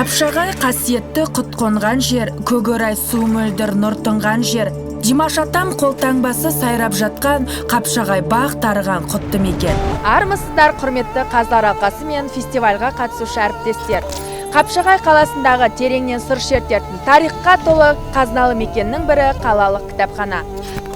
Қапшағай қасиетті құт қонған жер, көгөрай су мөлдір нұр тұнған жер. Димаш атам қолтаңбасы сайрап жатқан Қапшағай бақ тарыған құтты мекен. Армысыздар, құрметті қазылар алқасы мен фестивальға қатысушы әріптестер. Қапшағай қаласындағы тереңнен сыр шертетін тарихқа толы қазыналы мекеннің бірі қалалық кітапхана.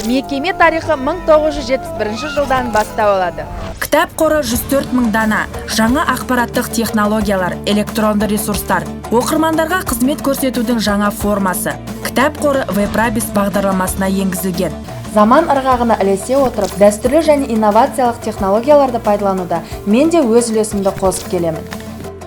Мекеме тарихы 1971 жылдан бастау алады. Кітап қоры 104 мың дана, жаңа ақпараттық технологиялар, электронды ресурстар, оқырмандарға қызмет көрсетудің жаңа формасы. Кітап қоры Вебрабис бағдарламасына енгізілген. Заман ырғағына ілесе отырып, дәстүрлі және инновациялық технологияларды пайдалануда мен де өз үлесімді қосып келемін.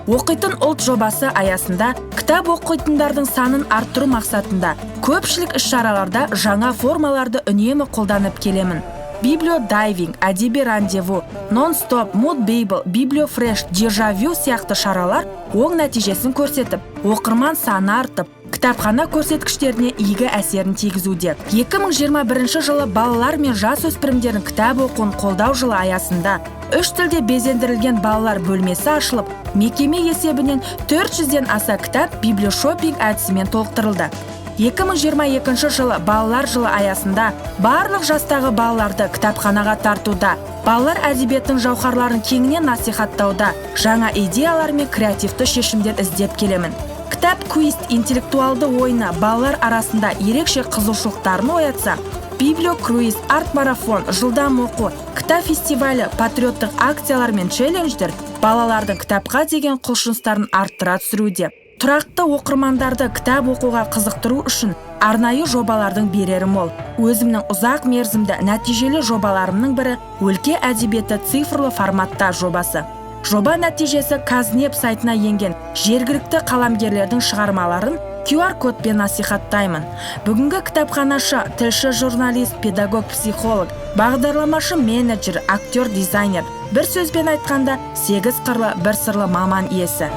Оқитын ұлт жобасы аясында кітап оқитындардың санын арттыру мақсатында көпшілік іс-шараларда жаңа формаларды үнемі қолданып келемін. Библиодайвинг, әдеби рандеву, нон-стоп, муд-бейбл, библиофреш, дежавю сияқты шаралар оң нәтижесін көрсетіп, оқырман саны артып, кітапхана көрсеткіштеріне игі әсерін тигізуде. 2021 жылы балалар мен жасөспірімдердің кітап оқуын қолдау жылы аясында үш тілде безендірілген балалар бөлмесі ашылып, мекеме есебінен 400-ден аса кітап библиошопинг әдісімен толықтырылды. 2022 жылы балалар жылы аясында барлық жастағы балаларды кітапханаға тартуда, балалар әдебиетінің жауһарларын кеңінен насихаттауда жаңа идеялар мен креативті шешімдер іздеп келемін. Кітап квиз интеллектуалды ойыны балалар арасында ерекше қызығушылықтарын оятса, библиокруиз, арт-марафон, жылдам оқу, кітап фестивалі, патриоттық акциялар мен челлендждер балалардың кітапқа деген құлшыныстарын арттыра түсіруде. Тұрақты оқырмандарды кітап оқуға қызықтыру үшін арнайы жобалардың берері мол. Өзімнің ұзақ мерзімді нәтижелі жобаларымның бірі өлке әдебиеті цифрлы форматта жобасы. Жоба нәтижесі Казнеп сайтына енген жергілікті қаламгерлердің шығармаларын QR-кодпен насихаттаймын. Бүгінгі кітапханашы, тілші, журналист, педагог, психолог, бағдарламашы, менеджер, актер, дизайнер. Бір сөзбен айтқанда, 8 қырлы, бір сырлы маман иесі.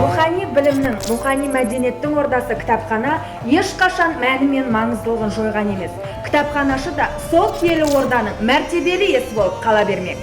Рухани білімнің, рухани мәдениеттің ордасы кітапхана ешқашан мәні мен маңыздылығын жойған емес. Кітапханашы да сол киелі орданың мәртебелі иесі болып қала бермек.